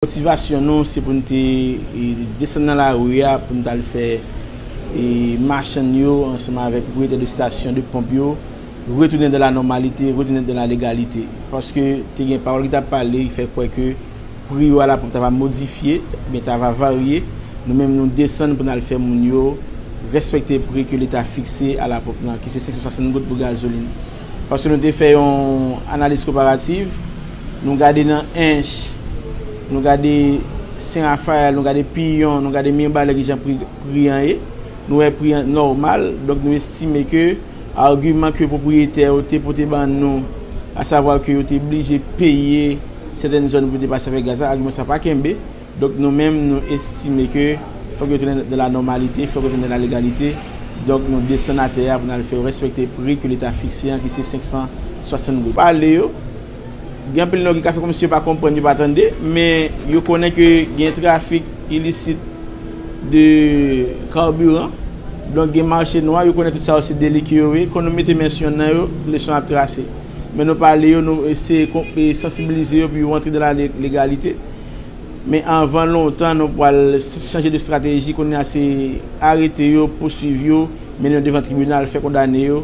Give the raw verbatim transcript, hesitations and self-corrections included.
Motivasyon nou, se pou n te e, desann nan lari a, pou n t al fè e, machann yo, ansanm avèk pwopriyetè de stasyon de ponp yo, retounen dan la nòmalite, retounen dan la legalite. Paske te gen pawòl ki t ap pale, ki fè kwè ke pri yo a la ponp ta va modifye, oubyen ta va varye. Nou menm, nou desann pou n al fè moun yo respekte pri ke Leta fikse a la ponp lan, ki se senk san swasant goud pou gazolin. Paske nou te fè yon analiz konparativ, nou gade nan Ench, nou gade Sen Rafayèl, nou gade Piyon, nou gade Mibalè kijan pri, pri an ye, nou wè pri an nòmal, donk nou estime ke agiman ke pwopriyetè yo te pote ban nou, asavwa ke yo te blije peye sètèn zòn pou yo te pase avèk gaz la, agiman sa pa kenbe. Donk nou menm, nou estime ke fòk yo tounen dan la nòmalite, fòk yo tounen dan la legalite. Donk nou desann atè a pou n al fè yo respekte pri ke Leta fikse an, ki se senk san swasant goud. Pale yo, gen anpil nan yo ki ka fè kòmsi yo pa konprann, yo pa tande, men yo konnen ke gen trafik ilisit de kabiran, donk gen mache nwa, yo konnen tout sa yo se deli ke yo ye. Kon nou mete men sou yonn nan yo, leson ap trase. Men nou pale yo, nou eseye kon- e sansibilize yo pou yo rantre dan la le- legalite. Men anvan lontan, nou pral chanje de estrateji. Kounye a, se arete yo, pouswiv yo, mennen yo devan tribinal, fè kondane yo.